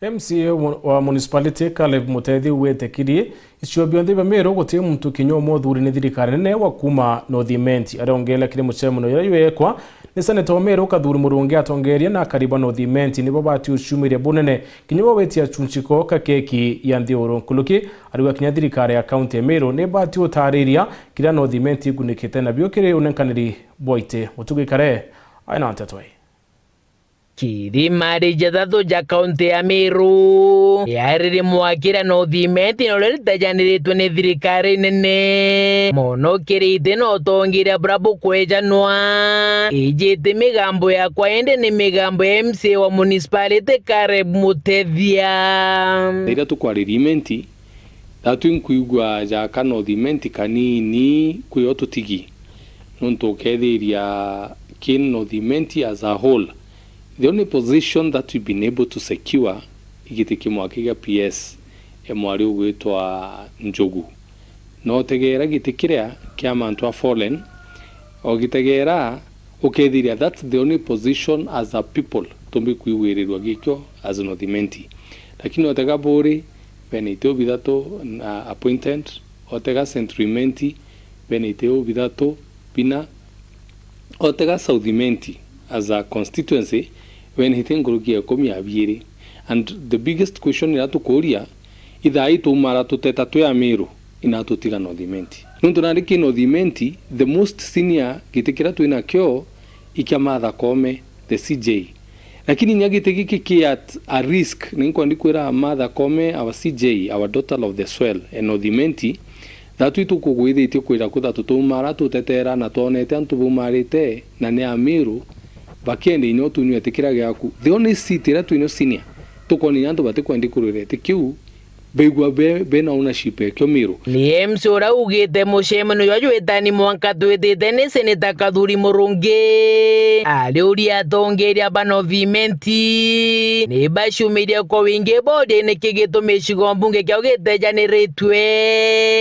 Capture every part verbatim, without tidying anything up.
M C A wa municipality Caleb Mutethi augite kiri icigo bionthe bia Meru guti muntu kinya umwe uthuri ni thirikari nene wa kuuma North Imenti. Ariongeera kiri mucemanio juria jwekwa ni seneta wa Meru Kathuri Murungi atongeeria na akari ba North Imenti nibo bati uciumiria bunene kinya bwa gwitia chunchiko ka keki ya nthi uru nkuruki. Ariuga kinya thirikari ya kaunti ya Meru ni bati utaariria kiria North Imenti igunikite nabio kiri unenkaniri bwa iti. Mutugi Kare aina nteto ii. Kirima ri jathatu ja kaunti ya Meru, riari rimwe kira North Imenti na uria ritajaniritwe ni thirikari nene mono kiri iti na utongeria buria bukwejanwa. Iji ti migambo yakwa, indi ni migambo ya M C A wa municipality Caleb Mutethia. Riria tukwariria Imenti, Thatu inkwigua jaka North Imenti kanini kwi o tutigi, nontu ukethiria ki North Imenti as a whole, the only position that we've been able to secure i giti kimwe aki gia P S e mwari ugwitwa Njogu. No utegeera giti kiria kia mantu a foreign, o gitegeera ukethiria that's the only position as a people tumbi kwigwirirua gikio as North Imenti. Lakini otega buri bena iteu bithatu na appointed, otega Central Imenti bena iteu bithatu bina, otega South Imenti as a constituency bena ite nkuruki ya ikumi na biiri. And the biggest question iria tukuuria, ithaa ii twaumara tuteta twi Amiru, ina tutiga North Imenti. Nontu nandi ki North Imenti, the most senior giti kiria twinakio i kia Martha Koome, the C J. Lakini inya giti giki ki at a risk, na inkwendi kwira Martha Koome, our C J, our daughter of the soil, e North Imenti, thatu itukugwithitie kwira ku thatu twaumara tutetera na twonete antu baumarite na ni Amiru, bakienda inya utunyuete kiria giaku. The only seat iria twinio senior, tukoona inya antu batikwendi kurwira giti kiu, baigua be, bena ownership ekio Miru. Ni M C A uria ugite mucemanio jwa jwitani mwanka twitite ni Seneta Kathuri Murungi ariuria atongeria ba North Imenti ni baciumirie kwa wingi bodi niki gitumi gicigo mbunge kiao gitejaniritwe,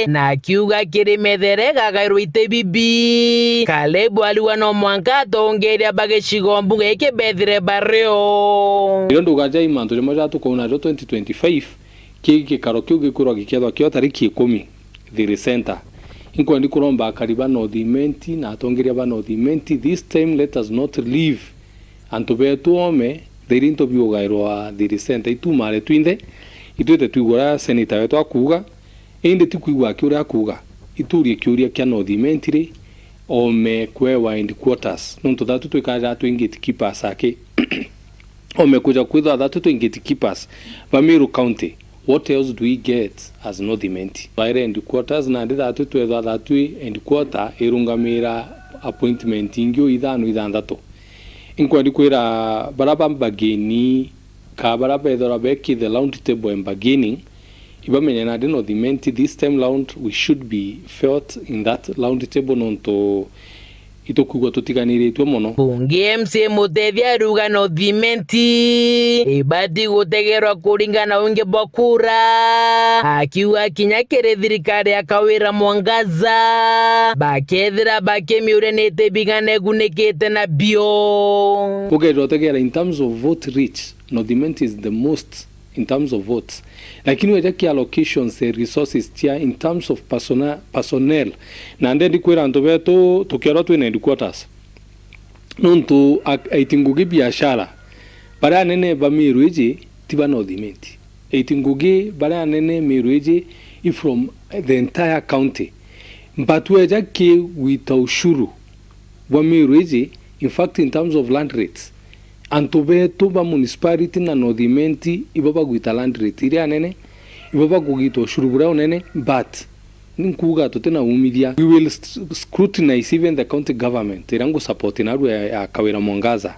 na akiuga kiri methere gagairwa ite bibi. Caleb ariuga no mwanka atongeria ba gicigo mbunge giki bethire bario. Rio ndugaja i mantu jamwe jatukauna jo twenty twenty-five, Ki gikaro kiu gikwirwa gikethwa kio tariki ikumi, Thiri Center. Inkwendi kuromba akari ba North Imenti na atongeria ba North Imenti, this time let us not leave antu betu oome, thiri into biugairwa Thiri Center. Itumare twinthe, itwite twigua uria senator wetu akuuga, indi ti kwigua aki uria akuuga. Iturie kiuria kia North Imenti ri, oome kwewa headquarters. Nontu thatu twikaja twi gatekeepers aki. Oome kuja kwithwa thatu twi gatekeepers ba Meru County, what else do we get as North Imenti? Twaire headquarters, nandi thatu twethwa thatu headquarter irungamira appointment ingi o ithano ithanthatu. Inkwendi kwira bara ba bargaining, ka bara bethirwa beki the round table and bargaining, ibamenye nandi North Imenti this time round we should be felt in that round table, nontu itukwigua tutiganiritue mono. Bunge M C A Mutethia ariuga North Imenti ibati gutegerwa kuringana na wingi bwa kura, akiuga kinya kiri thirikari ya Kawira Mwangaza bakethira bakimiuria ni iti bigana igunikite nabio. Ukethira utegera in terms of vote reach, North Imenti is the most in terms of votes. Lakini weja ki allocations and resources cia in terms of persona-, personnel, na ndendi kwira antu betu tukiarwa twina headquarters. Nontu a-, aiti ngugi biashara, baria anene ba Meru iji ti ba North Imenti. Aiti ngugi baria anene Meru iji i from the entire county. But weja ki gwita ushuru bwa Meru iji, in fact, in terms of land rates, antu betu ba municipality na North Imenti ibo bagwita land rate iria nene, ibo bagugita ushuru buria unene, but ninkuuga tutina umithia. We will st-, scrutinize even the county government iria ngusupport narua ya, ya Kawira Mwangaza.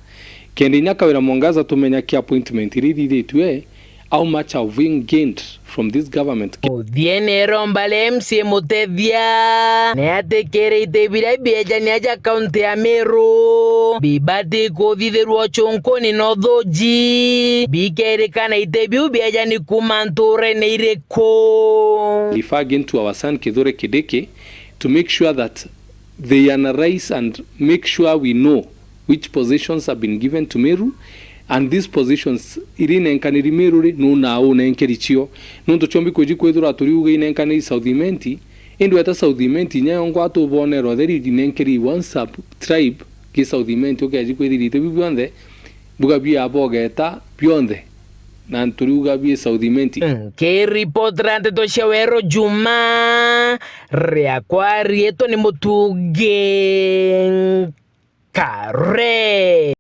Kenda inya Kawira Mwangaza tumenya ki appointment iria ithithitue, how much have we gained from this government? Muthiene iromba ria M C A Mutethia ni ati kiri iti biria biejania ja kaunti ya Meru bibati kuthithirwa ucunkuni na uthuji, bikerikana iti biu biejani kuuma nturene iriku. Refer again to our son Kithure Kindiki to make sure that they analyse and make sure we know which positions have been given to Meru, And these positions iria inenkaniri Meru ri, nu na unenkeri cio? Nontu ciombi kwiji kwithirwa turiuga inenkaniri South Imenti, indi weta South Imenti inya yongwa atubonerwa theri inenkeri one sub tribe ki South Imenti, ukeji kwithira iti biu bionthe buga bia bogeta bionthe, na turiuga bi South Imenti. Nkiripotera nteto cia Weru Juma, riakwa riitwa ni Mutungi Nkare.